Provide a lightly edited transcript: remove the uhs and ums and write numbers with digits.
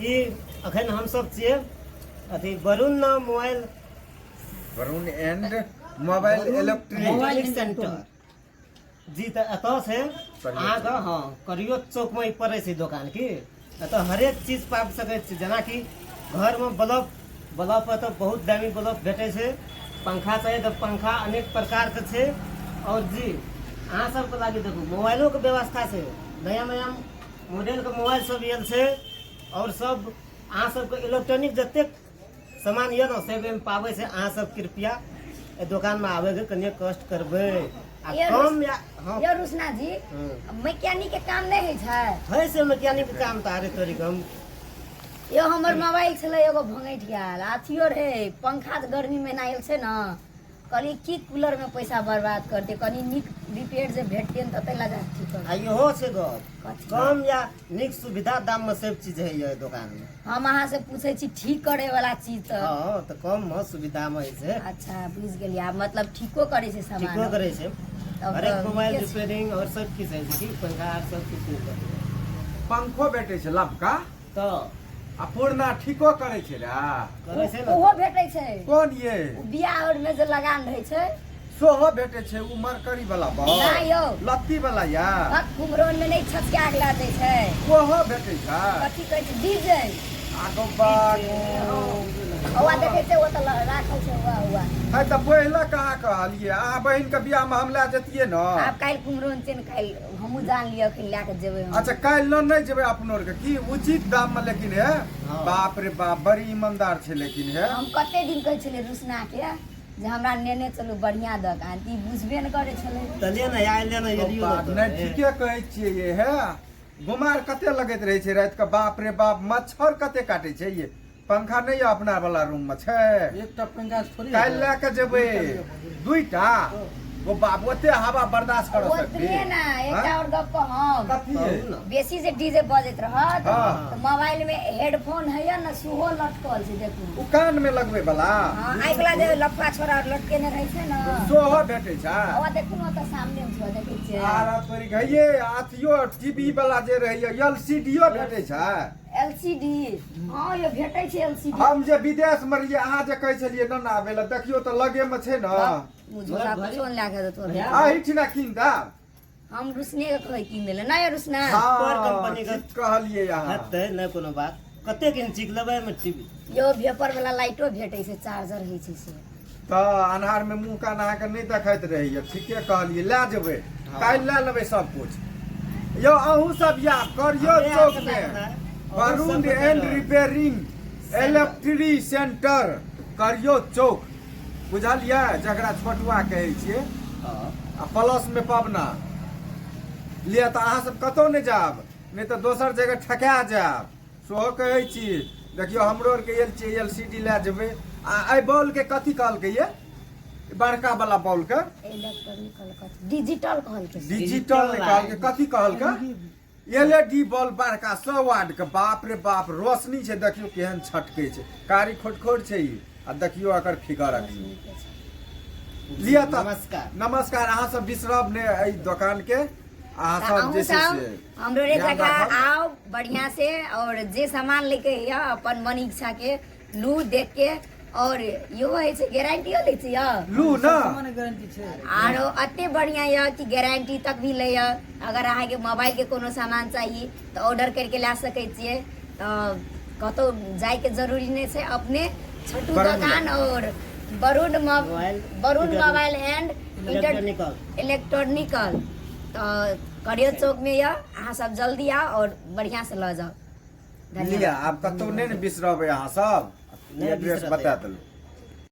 ई अखन हमसब छियै अथी वरुण न mobile Varun and mobile electronic electronic centre जी। तऽ एतऽ से अहाँके हँ करियो चौकमे ई पड़ै छै दोकान की एतऽ हरेक चीज पाबि सकै छी, जेनाकि घरमे बल्ब, बल्ब एतऽ बहुत दामी बल्ब भेटै छै, पंखा चाही तऽ पंखा अनेक प्रकारके छै। आओर जी अहाँ सबके लागि देखू मोबाइलोके व्यवस्था छै, नया नया मॉडलके मोबाइल सब आयल छै। आओर सब अहाँ सबके इलेक्ट्रॉनिक जतेक सामान यऽ ने सब एहिमे पाबै छै। अहाँ सब कृपया एहि दोकानमे आबैके कनि कष्ट करबै आ कम या हँ। यौ रुसना जी, मैकेनिक के काम नहि होइ छै? होइ छै मैकेनिक के काम तऽ। अरे तोरी हम यौ हमर मोबाइल छलै एगो भंगैठ गेल, अथियो रहै पंखा, तऽ गर्मी महिना आयल छै ने, कहलियै की कूलर में पैसा बर्बाद करते, कनी नीक रिपेयर जे भेटते ने तऽ ताहि लए ठीक आ इहो छै गप कथी? कम या नीक सुविधा दाम में सब चीज है ये दोकान में। हम अहाँ से पूछै छी ठीक करे वाला चीज तऽ। हँ तऽ कम में सुविधा में होइ छै। अच्छा बुझि गेलियै आब, मतलब ठीको करै छै सामान? ठीको करै छै। तब हरेक तऽ मोबाइल नीके छै। रिपेयरिंग और सब किछु होइ छै की पंखा आर सब किछु मिलत। पंखो भेटै छै लबका तऽ आ पुरना ठीको करै छै रे? करै छै ने। ओहो भेटै छै। कोन ये? ओ बियाह और में जे लगान रहै छै। सोहो भेटै छै। ओ मरकरी वाला बॉल नहि यौ। लत्ती वाला या भक कुमरौन में नहि छचका के लऽ दै छै? ओहो भेटै छै। कथी कहै छै, डीजे। आगो बागो। औआ देखै छै, ओ तऽ राखल छै औआ औआ। है तऽ पहिले कहाँ कहलियै? अहाँ बहिन के बियाह में हम लए जतियै ने। आब काल्हि कुमरौन छै ने, काल्हि हमहूँ जान लिअ अखन लए कऽ जेबै हम। अच्छा काल्हि न नहि जेबै अपनो आरके की उचित दाम में, लेकिन हे हाँ। बाप रे बाप, बड़ी ईमानदार छै लेकिन हे। हम कते दिन कहै छलियै रुसना के जे हमरा नेने चलू बढ़िया दोकान, तऽ ई बुझबे ने करै छलै। तऽ ले ने आइ, ले ने एलियो ने तऽ। नहि ठीके कहै छियै ये। हे गुमार कते लगैत रहै छै राति के, बाप रे बाप, मच्छर कते काटै छै ये। पंखा नहि यऽ अपना वाला रूम में छै? एकटा पंखा से थोड़ी। काल्हि लए के जेबै दुईटा। ओ बाप, ओते हवा बर्दाश्त कर सकबी? ओतबे ना, एकटा और गप कहब। कथी? कहू ने। बेसी जे डीजे बजैत रहत हाँ। तऽ मोबाइल में हेडफोन हैया ने, सेहो लटकल छै देखू। ओ कान में लगबै वाला? हाँ, आइ वाला जे लफड़ा छोड़ा आर लटकेने रहै छै ने। सोहो भेटै छै। हवा देखू ने, ओतऽ सामने मे छै, देखै छियै? आर तोरी घइये अथियो टीवी वाला जे रहैया एलसीडीओ भेटै छै? एलसीडी, हाँ यो भेटै छै एलसीडी। हम जे विदेश मे रहियै, अहाँ जे कहै छलियै न आबै लए, देखियौ तऽ लगे मे छै ने। मुझोला कुछो नहि लए के देतौ। एहिठिना कीन देब। हम रुसने के कहै कीन देले ना यो रुसना। हाँ कंपनी के- ठीक कहलियै अहाँ। हेतै नहि कोनो बात। कतेक इंची के लेबै एहिमे टीवी? यो भेपर वाला लाइटो भेटै छै, चार्जर होइ छै से। तऽ अन्हार मे मुँह कान अहाँके नहि देखैत रहैया। ठीके कहलियै, लए जेबै काल्हि, लए लेबै सब कुछ। यौ अहूँ सब या करियौ हमरे चौक हाथ मे लगता है। वरुण अहूँ सब एंड बतेलहुँ। रिपेयरिंग इलेक्ट्रिक सेंटर करियौ चौक, बुझलियै? जकरा छोटुआ कहै छियै। हाँ। आ प्लस मे पबना लिअ। तऽ अहाँ सब कतहु नहि जायब, नहि तऽ दोसर जगह ठका जायब, सेहो कहै छी। देखियौ हमरो RK L C L C D लए जेबै। आ एहि बॉलके कथी कहलकै ये, बड़का वाला बॉलके? इलेक्ट्रॉनिकल कथी, डिजिटल कहलकै। डिजिटल नहि कहलकै, कथी कहलकै? एल ई डी बॉल बड़का 100 वाट के। बाप रे बाप, रोशनी छै, देखियौ केहन छटकै छै। कारी खोट खोट छै ई। आ देखियौ एकर फिगर अखनी लिअ तऽ। नमस्कार। नमस्कार। अहाँ सब बिसरब ने एहि दोकान के अहाँ तऽ सब अहूँ जे छै सब से हमरो रे ध्यान जगह राखब। आओ बढ़िया से और जे सामान लेके यऽ अपन मन इच्छा के लू देख के। और इहो होइ छै, गारंटियो लै छै यौ। लू न। सामान गारंटी छै। आरो एते बढ़िया यऽ कि गारंटी तक भी लै यऽ। अगर अहाँके मोबाइल के कोनो सामान चाही तऽ ऑर्डर करके लए सकै छियै, तऽ कतहु जायके जरूरी नहि छै। अपने छोटू वरुण दोकान और Varun mobile Varun mobile and electronical. Electronical तऽ करियो चौक में यऽ। अहाँ सब जल्दी आउ और बढ़िया से लऽ जाउ। लिअ धन्यवाद। आब कतहु नहि ने बिसरबै अहाँ सब। नहि एड्रेस बिसरतै। बता देलहुँ।